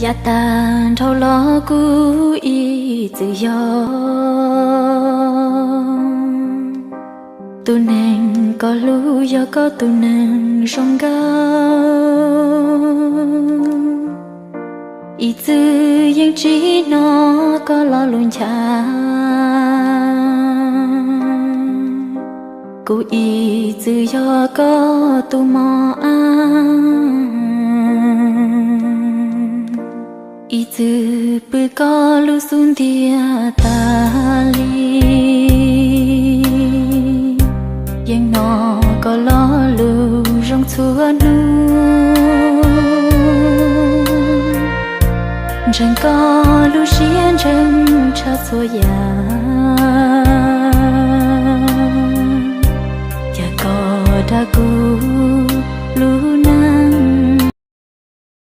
Yav tag nrho los kuv ib txwm yog tus neeg koj hlub, yog koj tus neeg zoo nkauj. Ib txwm yeej tsis hnov koj lo lus ncha, kuv ib txwm yog koj tus mos ab, ib txwm pw koj lub xub ntiag tas li. Yeej hnov koj lo lus zoo txhua hnub, ntseeg koj lub siab ntseeg tshaj txhua yam.